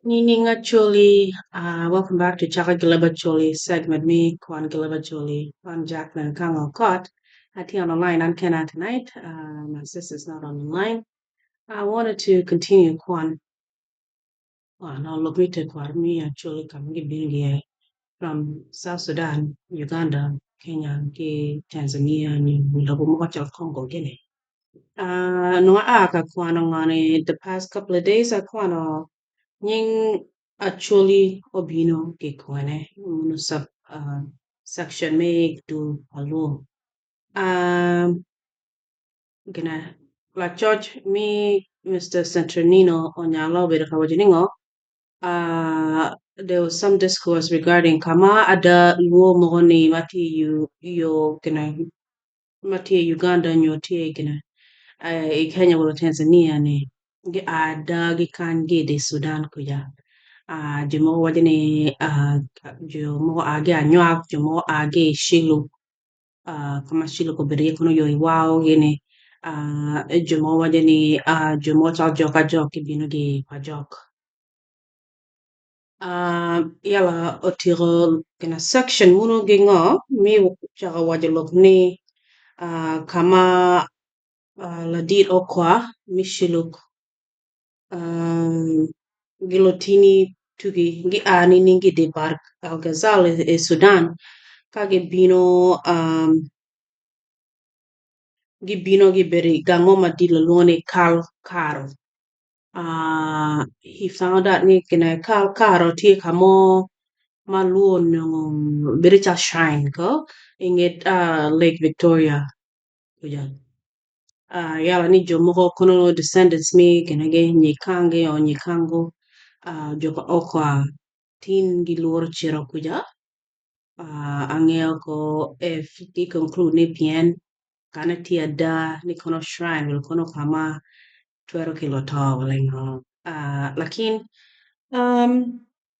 Nining Acholi, welcome back to Caka Gileb Acholi segment me Kwan Gileb Acholi. I'm Jacqueline Kango Kot. Atye on the line on Kena tonight. My sister's not on the line. I wanted to continue Kwan. No look me te kwar me Acholi kam gi from South Sudan, Uganda, Kenya, ki Tanzania, ni lobo moko cal Congo gini. No a ka kwano ngani the past couple of days akwano nying Acholi obino ki kwene munu sub section me dul pa Luo. Gina lacoc mi Mr. Centronino Onyalo obedo ka waco ningo there was some discourse regarding kama ada Luo moko ni ma tye yu yo gina ma tye Uganda nyo tye gina i Kenya wala Tanzania ni gi ada gi kany gi di Sudan kuja. Jo moko waco ni jo moko a gi Anywak, jo moko a gi Shilluk, kama Shilluk obedo iye kono yo i Wau gini. Jo moko waco ni jo moko calo jok ajok gibino gi Pajok. Yala otyeko gina section munu gi ngo mi ocako waco lok ni kama ladit okwa mi Shilluk gi lotini tugi gi a nining ki di Bahr el Ghazal i Sudan ka gibino gibino gibedo i gang mo madit lwongo ni Kal Karo. He found out ni gina Kal Karo tye ka mo ma Luo onongo bedo calo shrine ko i nget Lake Victoria kuja. Yala ni jo moko kono descendants mi ginagi Nyikangi or Nyikango jo pa Okwa tin gilworo cito kuja. Angeyo ko if gi conclude ni pien kane tye ada ni kono shrine wala kono kama twero kelo to wala ngo. Lakin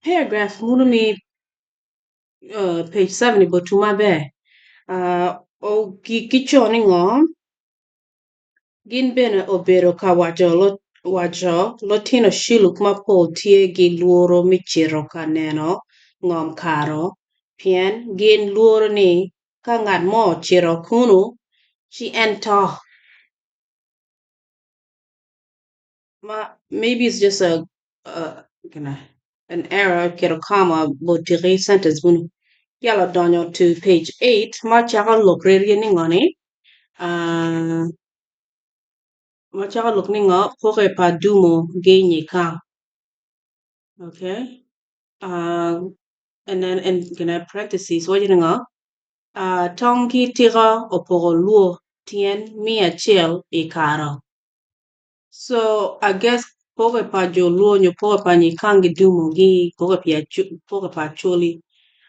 paragraph munu mi page 7 botu maber gico ni ngo gin bene obedo ka waco waco lutino Shilluk mapol tye gi lworo mi cito ka neno ngom karo pien gin lworo ni ka ngat mo ocito kunu ci en to. Ma maybe it's just a an error keto comma botiki sentence munu. Yala donyo to page 8 ma cako lok rerye ni ngo ni ma cako lok ni ngo poke pa dumo gi nyikang. Okay. And then in gina parentheses waco ni ngo tong ki tika opoko luo tyen 100 i karo. So I guess poke pa jo luo nyo poke pa nyikang gi dumo gi poke pi poke pa acholi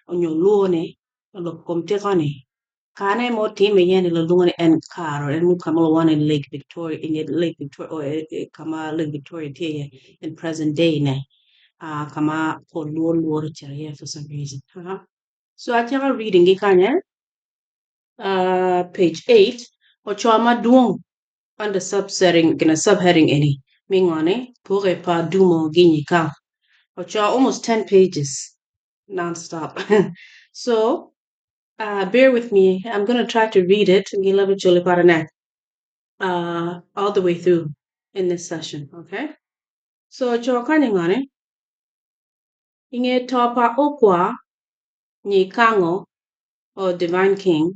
nyo luo ni lok kom tika ni kane mo time iye ni lulwongo ni en karo en mu kama lwongo ni Lake Victoria i nget Lake Victoria or kama Lake Victoria tye iye in present day ne kama pol luo lworo cito iye for some reason. So acako reading gi kany page 8 oco madwong under subsetting gina subheading eni mi ngo ni poke pa dumo gi nyikang oco almost 10 pages non-stop. So bear with me. I'm going to try to read it all the way through in this session, okay? So oco kany ngo ni inge to pa okwa nyikango or divine king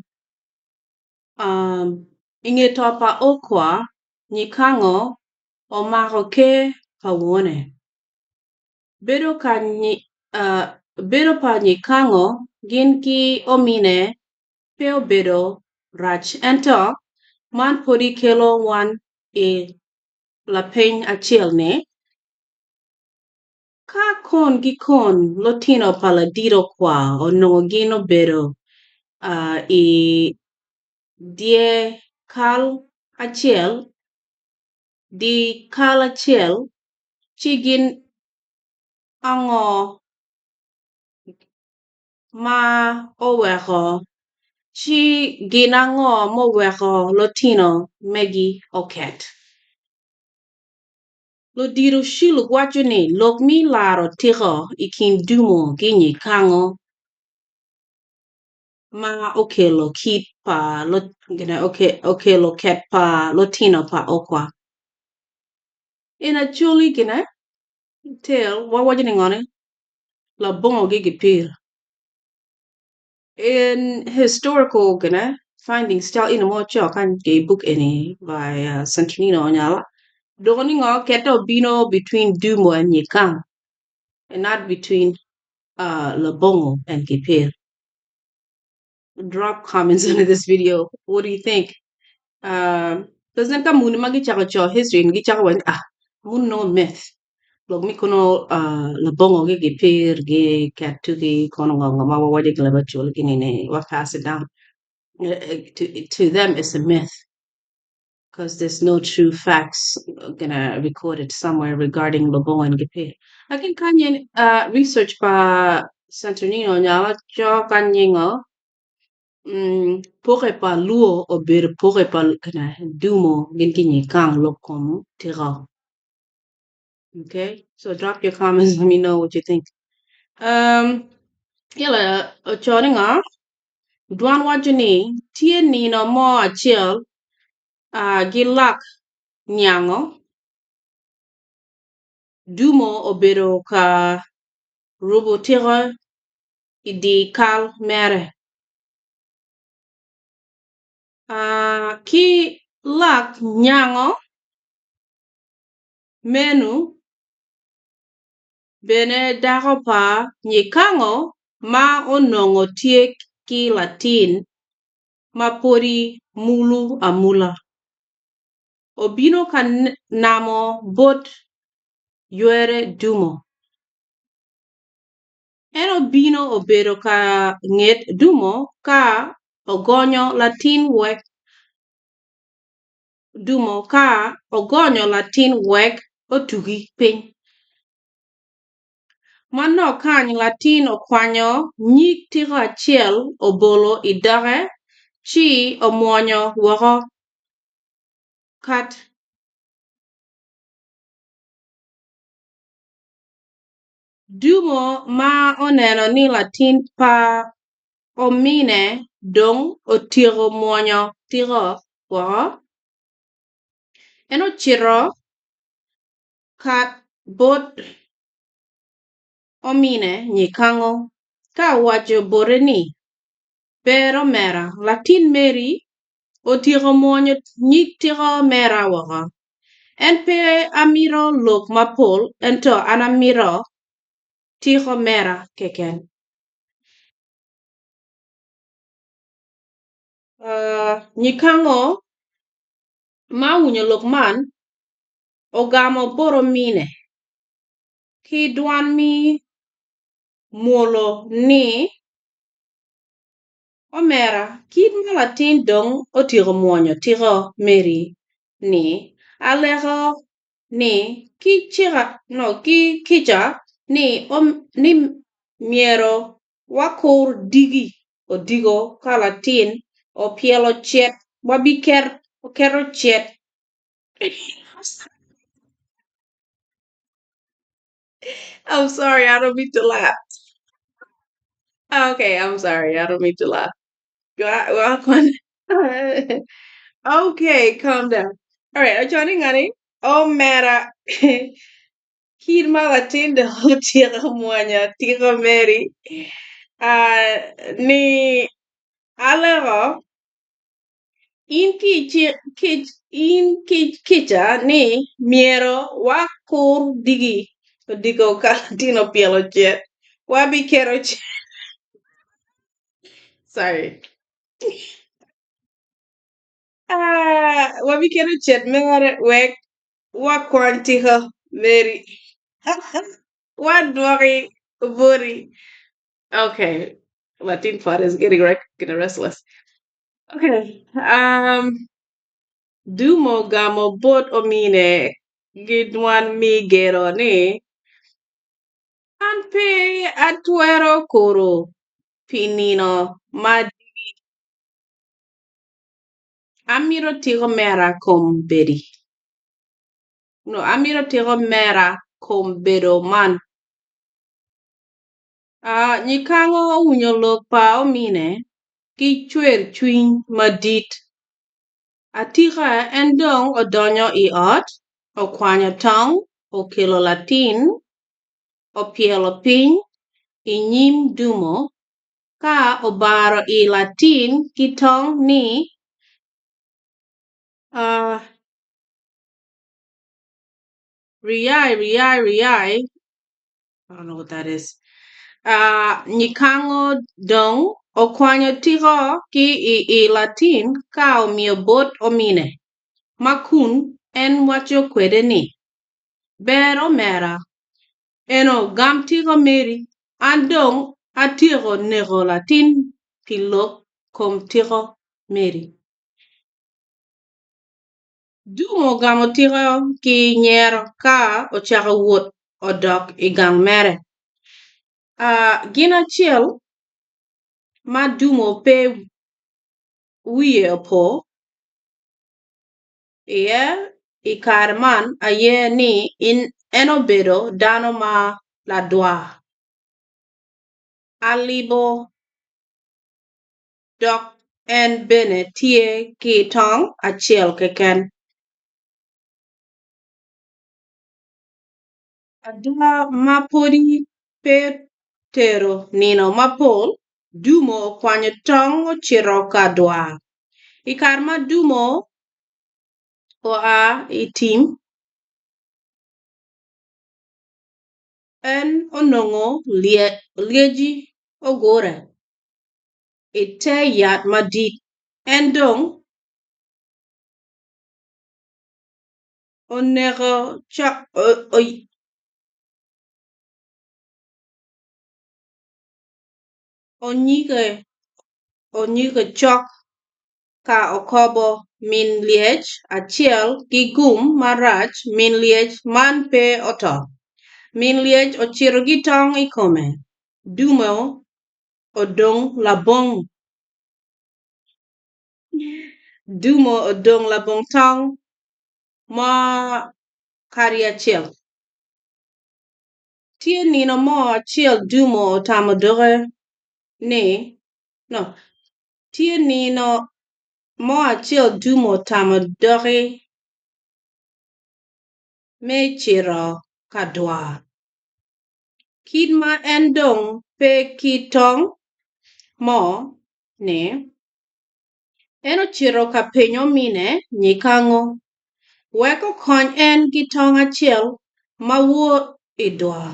inge to pa okwa nyikango omako ker pa wone. Bedo ka bedo pa nyikango gin ki omine pe obedo rac ento man podi kelo wan i lapeny acel ni ka kon gi kon lutino pa ladit okwa onongo gin obedo i dye kal acel di kal acel ci gin ango ma oweko ci gin ango moweko lutino megi oket. Ludito Shilluk waco ni lok me laro tiko i kin dumo ki nyikango ma okelo kit pa okelo ket pa lutino pa Okwa. In Acholi gine tale wawaco ni ngone labongo gi gipir. In historical gine findings calo eni mo co kany ki i book eni by Centinino Onyala doko ni ngo kete obino between Dumo and Nyikang and not between Labongo and Gipir. Drop comments under this video what do you think? Because nen ka muni ma gicako co history ni gicako waco ni ah munu nongo myth lok mi kono labongo gi gipir gi ket tugi kono ngo ngo ma wawaco ki leb Acholi gini ni wa pass it down to them it's a myth because there's no true facts gonna recorded somewhere regarding labongo and gipir. Lakin kany en research pa Centernino onyalo co kany ngo Poke pa Luo obedo poke pa Dumo gin ki Nyikang lok kom tiko. Okay, so drop your comments, let me know what you think. Um, yala oco ni ngo? Dwan waco ni tye nino mo acel uh, gilak nyango Dumo obedo ka rubo tiko i dye kal mere. Ki lak nyango meno bene dako pa nyikango ma onongo tye ki latin ma pwodi mulu amula, obino ka namo bot ywere dumo. En obino obedo ka nget dumo ka ogonyo latin wek dumo ka ogonyo latin wek otugi piny. Manok kany latin okwanyo nyig tiko acel obolo i doge ci omwonyo woko kat. Dumo ma oneno ni latin pa omine dong otyeko mwonyo tiko woko, en ocito ka bot omine nyikango ka owaco bote ni, Ber omera, latin meri otyeko mwonyo nyig tiko mera woko. En pe amito lok mapol, ento an amito tiko mera keken. Nyikango ma owinyo lok man ogamo bot omine ki dwan me mwolo ni, Omera, kit ma latin dong otyeko mwonyo tiko meri ni, aleko ni ki kica ni myero wakur diki odiko ka latin opyelo cet wabiketo cet. I'm sorry, I don't mean to laugh. Okay, I'm sorry, I don't mean to laugh. Okay, calm down. All right, Johnny Ngani. Oh, mera. Kit ma latin dong otyeko mwonyo tiko meri uh, ni aleko In ki kica ni myero wakur diki odiko ka latin opyelo cet, wabiketo cet. Sorry. Ah, wabiketo cet mere wek wakwany tiko meri. Wadwoki boti. Okay, latin part is getting restless. Okay, um, Dumo gamo bot omine gidwan mi gero ni, An pe atwero kuro pi nino ma diki. Amito tiko mera kom bedi. No, amito tiko mera kom bedo man. Uh, nyikango owinyo lok pa omine ki cwercwiny madit. Atika en dong odonyo i ot, okwanyo tong, okelo latin, opyelo piny i nyim dumo, ka obaro i latin ki tong ni, uh, Riyai, riyai, riyai. I don't know what that is. Uh, nyikango dong okwanyo tiko ki i i latin ka omiyo bot omine, ma kun en waco kwede ni, Ber omera, eno gam tiko meri, an dong atyeko neko latin pi lok kom tiko meri. Dumo ogamo tiko ki nyero ka ocako wot odok i gang mere. Gin acel ma Dumo pe wiye opo iye i kare man aye ni en obedo dano ma ladwar, alibo dok en bene tye ki tong acel keken. Ada ma pwodi pe otero nino mapol, Dumo okwanyo tong ocito ka dwar. I kare ma Dumo oa i tim, en onongo lyeci ogure i te yat madit. En dong oneko onyige cok ka okobo min lyec acel ki gum marac min lyec man pe oto. Min lyec ocito ki tong i kome. Dumo odong labong Dumo odong labong tong mo kadi acel. Tye nino mo acel Dumo otamo doge ni no Tye nino mo acel Dumo otamo doki me cito ka dwar. Kit ma en dong pe ki tong mo ni, en ocito ka penyo mine nyikango wek okony en ki tong acel ma wot i dwar.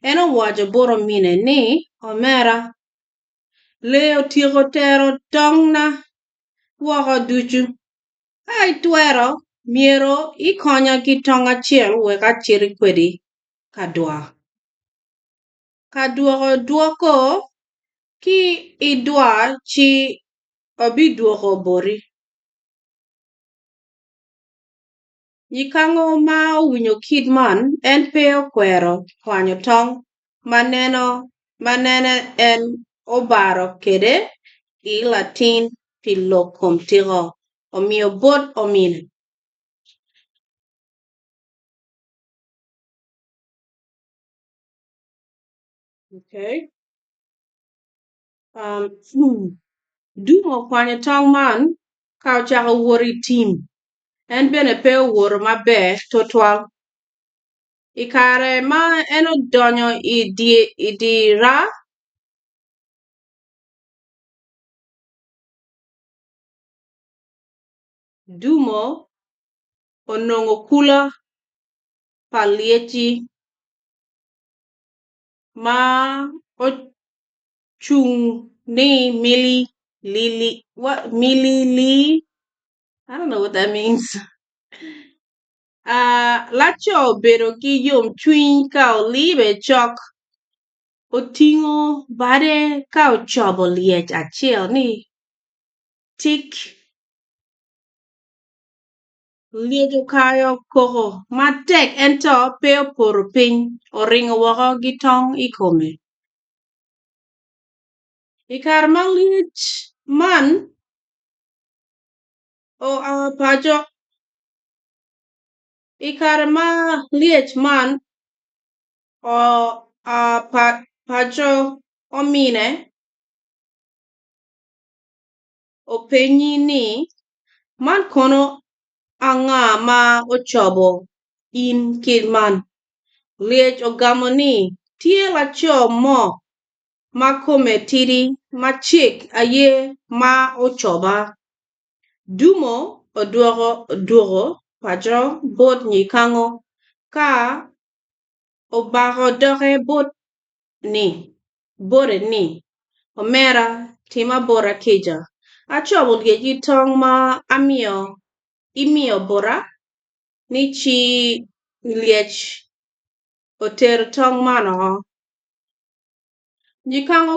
En owaco bot omine ni, Omera, lee otyeko tero tongna woko ducu. Ka itwero, myero ikonya ki tong acel wek acit kwedi ka dwar. Ka dwoko dwoko ki i dwar ci abidwoko boti. Nyikango ma owinyo kit man, en pe okwero kwanyo tong ma nene en obaro kwede i latin pi lok kom tiko, omiyo bot omine. Okay. Um, Dumo okwanyo tong man ka ocako wot i tim. En bene pe owoto maber tutwal. I kare ma en odonyo i dye raa, Dumo onongo kula pa lyecci ma ocung ni mili lili what mili li I don't know what that means. Uh, laco obedo ki yomcwiny ka olibe cok otingo bade ka ocobo lyec acel ni tik. Lyec okayo koko matek ento pe opoto piny, oringo woko ki tong i kome. I kare ma lyec man oa paco. I kare ma lyec man oa paco omine openye ni, 'Man kono anga ma ocobo in kit man? Lyec ogamo ni, 'Tye laco mo ma kome tidi macek aye ma ocoba. Dumo odwogo paco bot Nyikango ka obako doge bote ni, 'Omera, tima bota kica. Acobo lyec ki tong ma imiyo bota-ni ci lyec otero tong man oko. Nyikango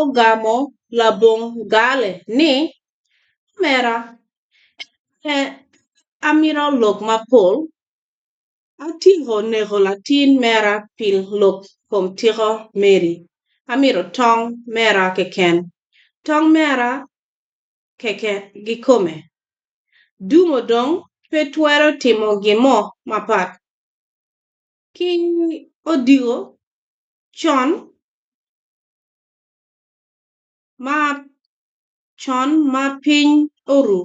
ogamo labongo galle ni, 'Omera, pe amito lok mapol. Atyeko neko latin mera pi lok kom tiko meri. Amito tong mera keken. Tong mera kikome. Dumo dong pe twero timo gin mo mapat. Ki odiko con ma piny oru,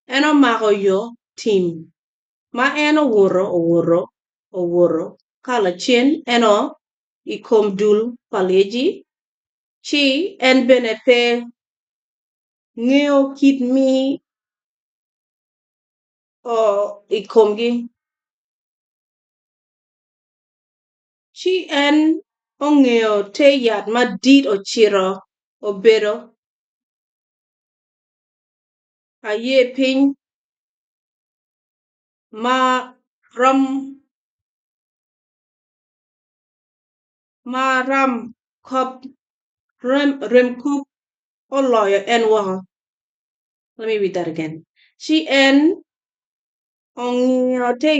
en omako yo tim ma en owoto owoto owoto ka lacen en oo i kom dul pa lyeci ci en bene pe ngeyo kit me o i komgi. Ci en ongiyo te yat madit ocito obedo aye piny ma remkop oloyo en woko. Let me read that again. Ci en ongiyo te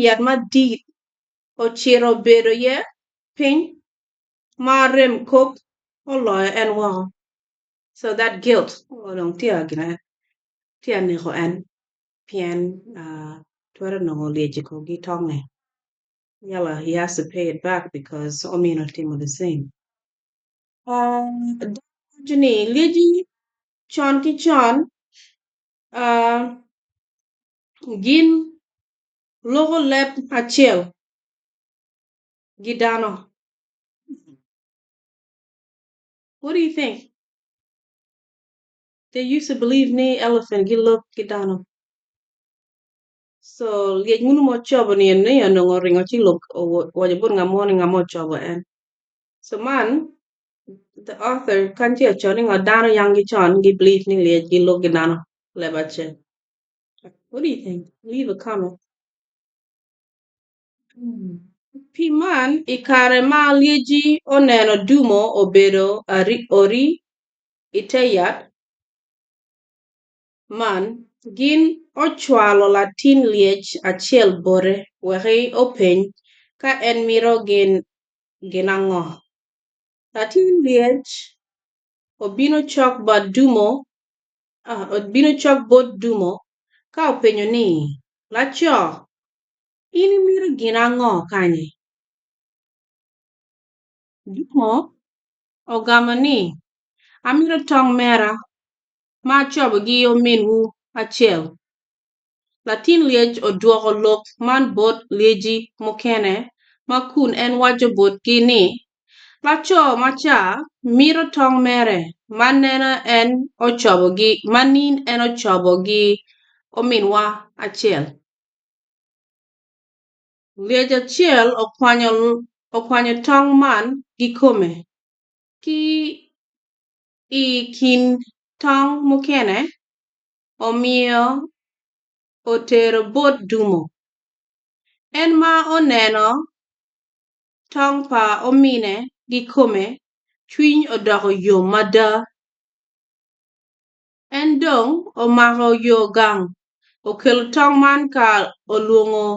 yat madit ocito obedo iye piny ma remkop oloyo en woko. So that guilt dong tye ka neko en pien twero nongo lyec i komgi tonge. Yala he has to pay it back because omino otimo the same. Dako waco ni lyeci con ki con gin loko leb acel ki dano. What do you think? They used to believe ni elephant gilok ki dano. So lyec munu ma ocobo ni eni onongo oringo ci owaco bot ngat mo ni ngat mo ocobo en. So man the author kany tye ka coyo ni ngo dano yang ki con gi believe ni lyec gilok ki dano leb acel. What do you think? Leave a comment. Pi man, i kare ma lyeci oneno dumo obedo ori i te yat man, gin ocwalo latin lyec acel bote wek openy ka en mito gin ango. Latin lyec obino cok bot dumo ka openyo ni, "Laco, in imito gin ango kany?" Dumo ogamo ni, "Amito tong mera ma acobo ki ominwu acel." Latin lyec odwoko lok man bot lyeci mukene ma kun en waco botgi ni, "Laco maca mito tong mere ma nene en ocobo ki ominwa acel." Lyec acel okwanyo tong man kikome ki i kin tong mukene omiyo otero bot dumo. En ma oneno tong pa omine kikome, cwiny odoko yom mada. En dong omako yo gang, okelo tong man ka olwongo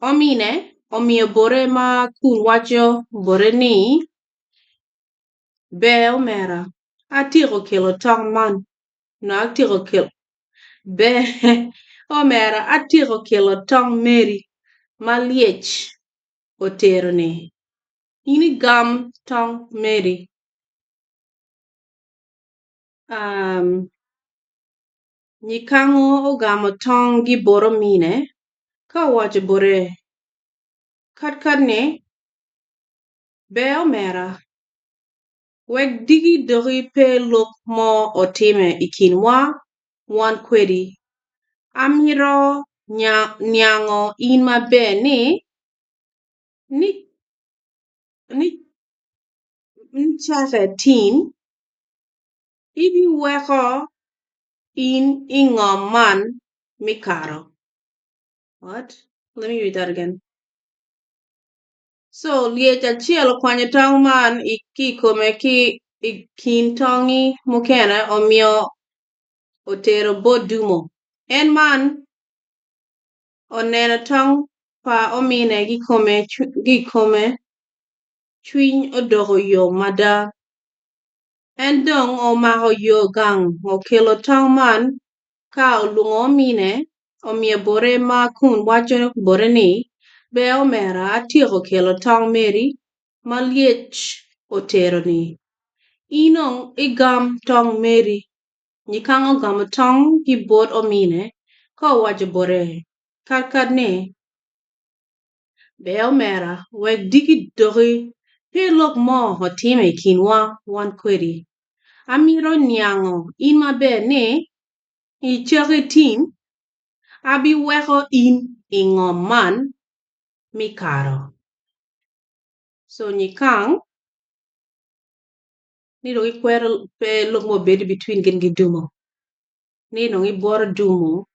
omine omiyo bote ma kun waco bote ni, "Ber omera, Atyeko kelo tong man nyo atyeko kelo ber omera atyeko kelo tong meri ma lyec otero ni in igam tong meri. Um, nyikango ogamo tong gi bot omine ka owaco bote katkat ni ber omera Wek diki doki pe lok mo otime i kinwa wan kwedi. Amito niango in maber ni, nicake tin, ibiweko in i ngom man me karo. What? Let me read that again. So, lyec acel okwanyo tong man ki i kome ki i kin tongi mukene omiyo otero bot dumo. En man oneno tong pa omine kikome, cwiny odoko yom mada. En dong omako yo gang okelo tong man ka olwongo omine omiyo bote ma kun waco bote ni, Ber omera, atyeko kelo tong meri ma lyec otero-ni. In dong igam tong meri. Nyikang ogamo tong ki bot omine ka owaco bote katkat ni, Ber omera, wek diki doki pe lok mo otime i kinwa wan kwedi. Amito niango in maber ni, i caki tin, abiweko in i ngom man me karo. So nyikang ni dong ikwero pe lok mo obed between gin ki dumo ni dong ibwoto dumo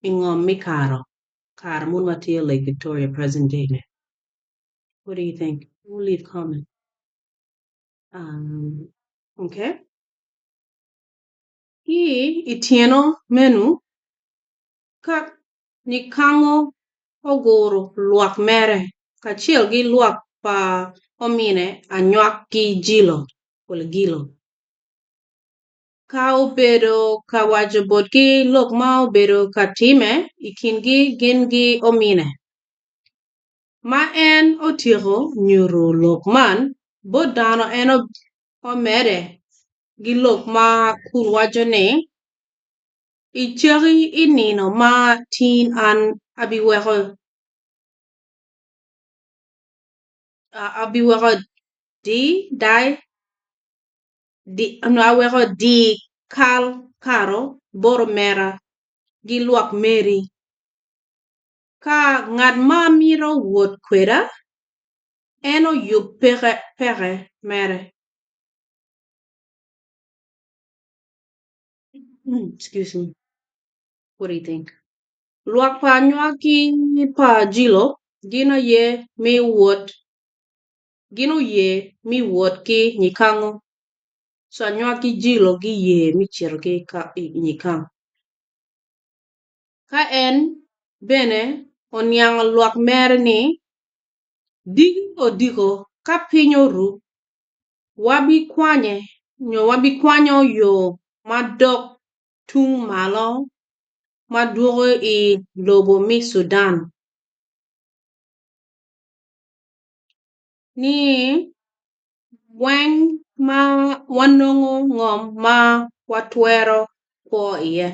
i ngom me karo, karo mono ma tye Lake Victoria present day ni. What do you think? We'll leave comment. Um, okay. Ki i tyeno meno, ka nikango oguro lwak mere kacel ki lwak pa omine anywak ki jilo, ka obedo ka waco botgi lok ma obedo ka timme i kingi gin ki omine. Ma en otyeko nyuto lok man bot dano, en omedde ki lok ma kun waco ni, I caki i nino ma tin an abiweko di kal karo bot omera ki lwak meri. Ka ngat ma mito wot kweda, en oyub peke mere. Excuse me. What do you think? Lwak pa anywak ki pa jilo gin aye me wot gin oye me wot ki nyikango. So anywak ki jilo giye me cito ki nyikango. Ka en bene oniango lwak mere ni, Diki odiko ka piny oru, wabikwanye nyo wabikwanyo yo ma dok tung malo ma dwogo i lobo me Sudan. Ni weng ma wanongo ngom ma watwero kwo iye.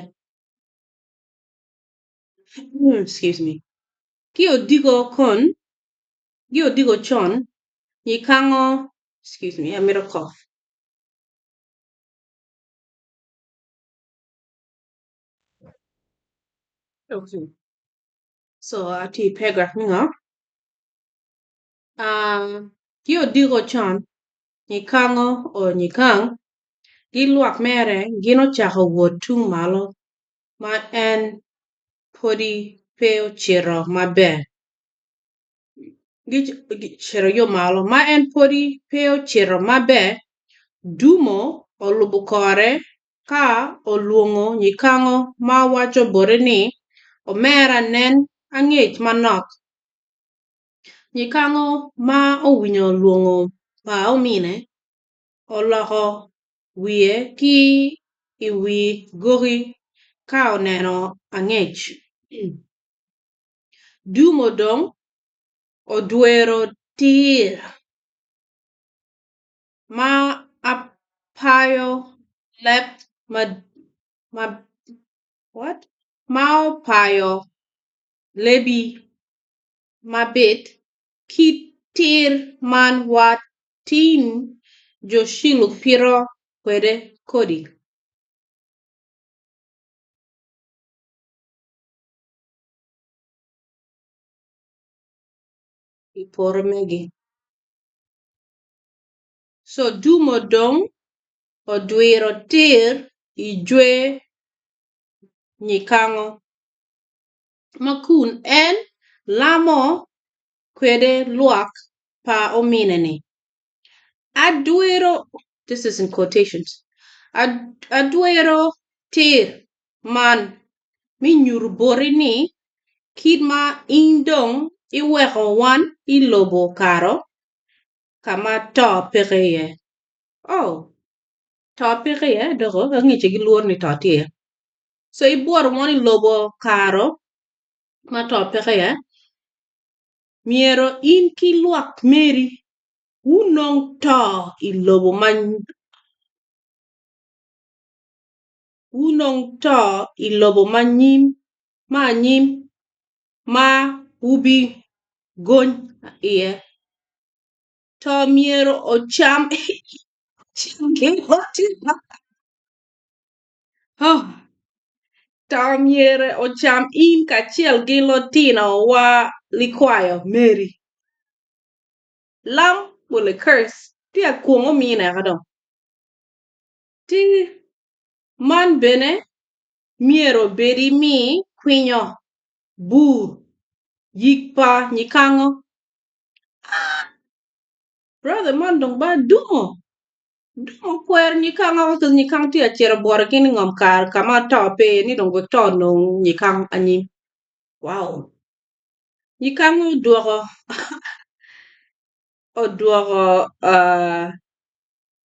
Excuse me. Ki odiko con, ki odiko con, nyikango, excuse me, amito cough. Okay. So atye i paragraph me ngo? Uh, ki odiko con, nyikango or nyikang, gi lwak mere gin ocako wot tung malo ma en podi pe ocito maber. Gicito yo malo ma en podi pe ocito maber, Dumo olubo kore ka olwongo nyikango ma waco bote ni, Omera nen angec manok. Nyikango ma owinyo lwongo pa omine oloko. wiye ki i wi gogi ka oneno angec. Dumo dong odwero tir ma apayo leb ma opayo lebi mabit kit tir man wa tin jo Shilluk pito kwede kodi. I poto megi. So dumo dong odwiro tir i jwe nyikango ma kun en lamo kwede lwak pa omine-ni. Adwiro, this is in quotations, adwiro tir man me nyuto boti ni kit ma in dong iweko wan i lobo karo ka ma to peke iye. Oh, to peke iye doko angecce gilworo ni to tye iye. So ibwoto wan i lobo karo ma to peke iye, myero in ki lwak meri wunong to i lobo ma wunong to i lobo ma anyim ma wubigony iye. To myero ocam To myero ocam in kacel ki lutino wa likwayo meri. Lam wele curse tye akwong omine eka dong. Tir man bene myero obedi mi kwinyo bur yik pa nyikango. Ah! Brother man dong ba dumo dumo kwero nyikango ka nyikango tye ka cito bwoto gin i ngom kare ka ma to pe ni dong wek to onong nyikango anyim. Wow! Nyikango odwoko odwoko uh,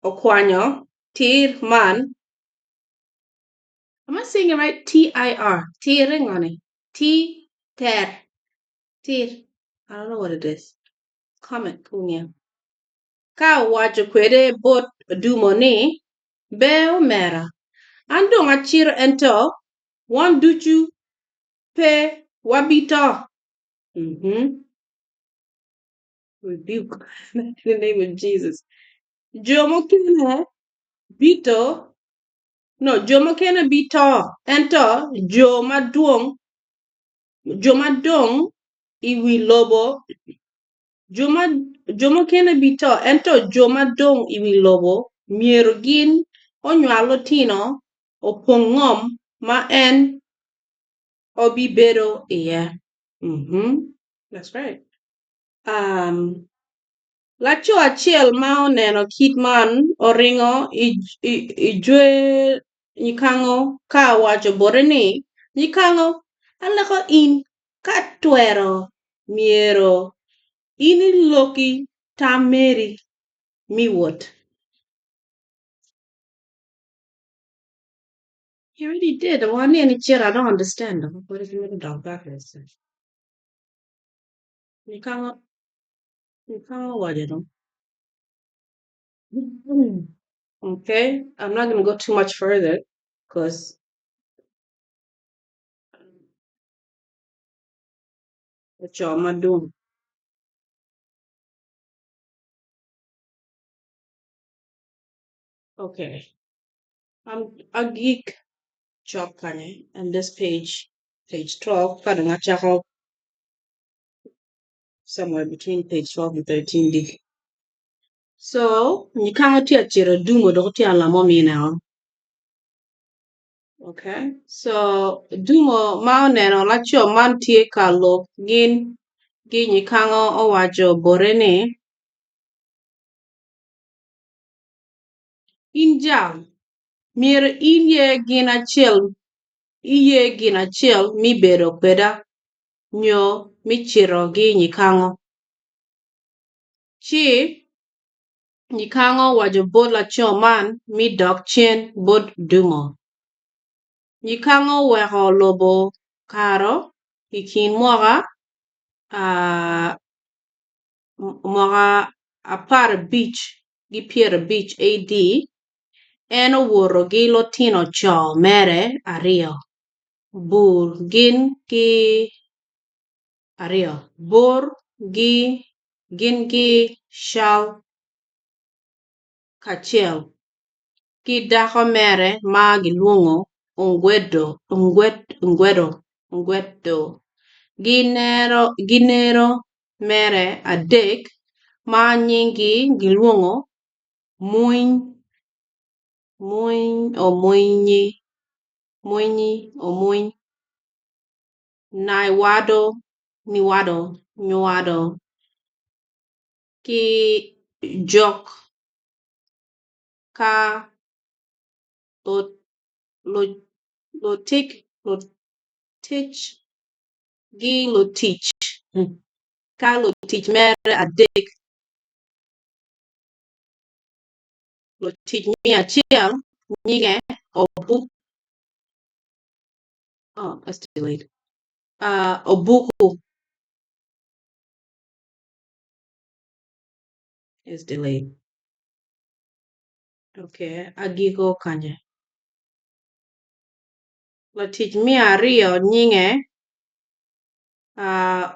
okwanyo tir man Am I saying it right? T-I-R. Tir ngoni. T ter. Tir. I don't know what it is. Comment kungia. Ka owaco kwede bot Odumo ni, Ber omera, an dong acito ento wan ducu pe wabito. Mm-hmm. Rebuke in the name of Jesus. Jo mukene bito, no, jo mukene bito, ento jo madwong, jo madong i wi lobo, jo ma, jo mukene bito, ento jo madong i wi lobo myero gin onywal lutino opong ngom ma en obibedo iye. Mm-hmm. That's right. Um, Laco acel ma oneno kit man oringo i jwe nyikango ka owaco bote ni, 'Nyikango, aleko in, ka twero myero in iloki tam meri me wot. He already did. Wan ni cito, I don't understand. Nyikango Okay, I'm not gonna go too much further because oco madwong. Okay, I'm a geek cok kany and this page, page 12, ka dong acako somewhere between page 12 and 13 di. So, nyikango tye acito dumo dok tye alamo mine o. Okay, so dumo ma oneno laco man tye ka lok gin gi nyikango owaco bote ni, In jal, myero in ye gin acel iye gin acel mi bedo kweda nyo mi cito gi nyikango. Ci. Nyikango owaco bot laco man me dok cen bot Dumo. Nyikango oweko lobo Karo i kin mwaka 1550 AD. En owoto ki lutino co mere aryo, Bur gin ki Cal kacel ki dako mere ma gilwongo Ongwedo ki nero mere adek ma nyinggi gilwongo Mwinyi (Omwiny), Nywado, ki Jok ka lutic mere adek, lutic me acel nyinge Obuku. Latic me aryo nyinge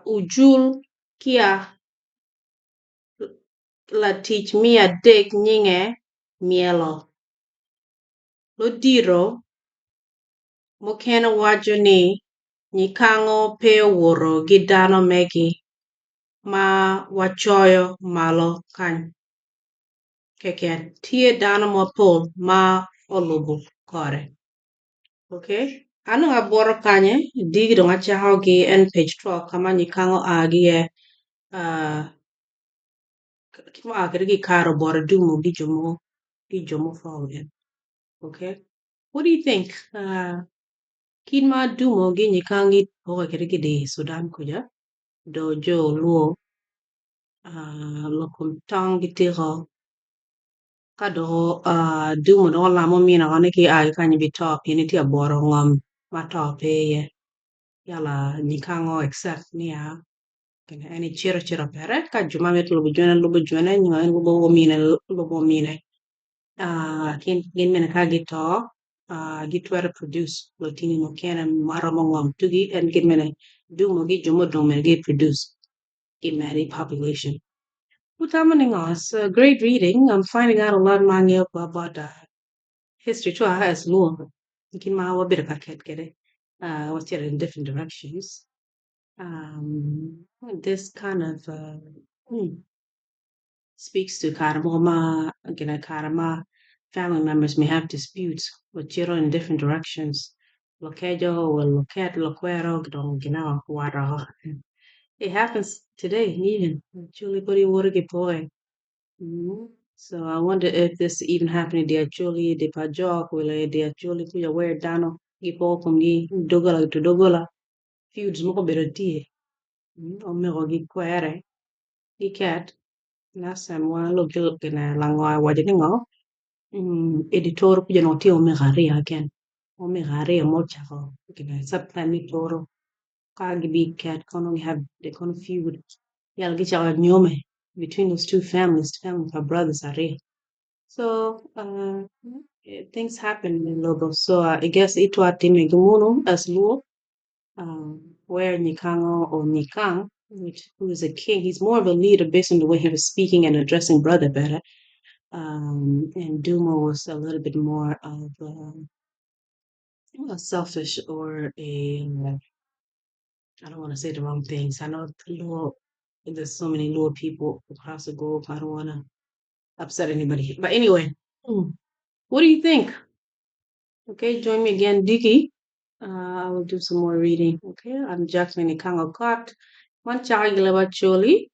Ojul ki latic me adek nyinge Myelo. Ludito mukene waco ni Nyikango pe owoto ki dano megi ma wacoyo malo kany keken. Tye dano mapol ma olubo kore. Okay. An dong abwoto kany diki dong acako ki en page 12 ka ma Nyikango oa ki iye kit ma oa kwede ki i kare obwoto dumo ki jo mogo ki jo mo en. Okay. What do you think? Kit ma dumo ki Nyikango gipoke kwede ki i Sudan kuca do jo Luo lok kom tong gitiko ka dong dumo dong olamo mine oko ni ka ia ki kany ibito pien itye ka bwoto ngom ma to pe iye yala Nyikango accept niya en ecito acita pere ka jo ma mito lubo jone lubo jone nyo en lubo omine lubo omine gin bene ka gito gitwero produce lutini mukene ma romo ngom tugi en gin bene dumo ki jo mudong bene gi produce gimedo i population. Wutamo ni ngo? It's a great reading. I'm finding out a lot ma angeyo about history too as Luo kit ma wabedo ka ket kwede wacito in different directions. This kind of speaks to kare mogo ma gine kare ma family members may have disputes wacito in different directions. Lukeco or luket lukwero dong gine wato. It happens today even. Acholi pud iwoto ki poke. So I wonder if this even happening i Acholi, di pa Jok, wala di Acholi kuca where dano gipoko komgi dogola to dogola. Feuds mogo obedo tye. Omego gikwere giket. Last time wan gine lango owaco ni ngo i Toro kuca onongo tye omego aryo keken. Omego aryo ma ocako gine sub-clan me Toro. Ka gibiket kono we have they kono feud. Yal gicako nyome between those two families, family pa brothers aryo. So things happen in lobo. So I guess itwa time gimunu as Luo, where Nyikango or Nyikang, which who is a king, he's more of a leader based on the way he was speaking and addressing brother better. And Dumo was a little bit more of a selfish or a I don't want to say the wrong things. I know Luo, there's so many Luo people across the globe. I don't want to upset anybody. But anyway, what do you think? Okay, join me again, Diki. I will do some more reading. Okay, I'm Jacqueline Ikang Okot, One Gileba Choli,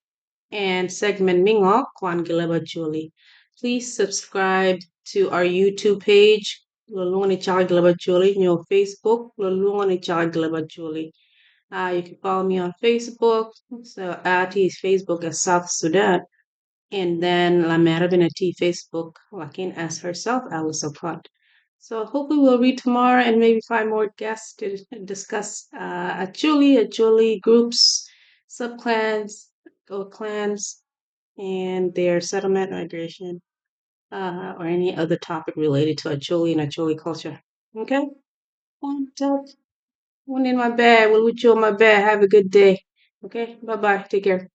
and segment Mingo Kwan Gileba Choli. Please subscribe to our YouTube page, Lolungani Chaka Gileba Choli, your Facebook, Lolungani Chaka Gileba Choli. You can follow me on Facebook. So at his Facebook as South Sudan. And then Lamera bene tye Facebook, lakin as herself, Alice Okot. So hopefully we'll read tomorrow and maybe find more guests to discuss Acholi groups, subclans, or clans, and their settlement migration, or any other topic related to Acholi and Acholi culture. Okay? One up, one in my bag. We'll with you on my bed. Have a good day. Okay? Bye bye. Take care.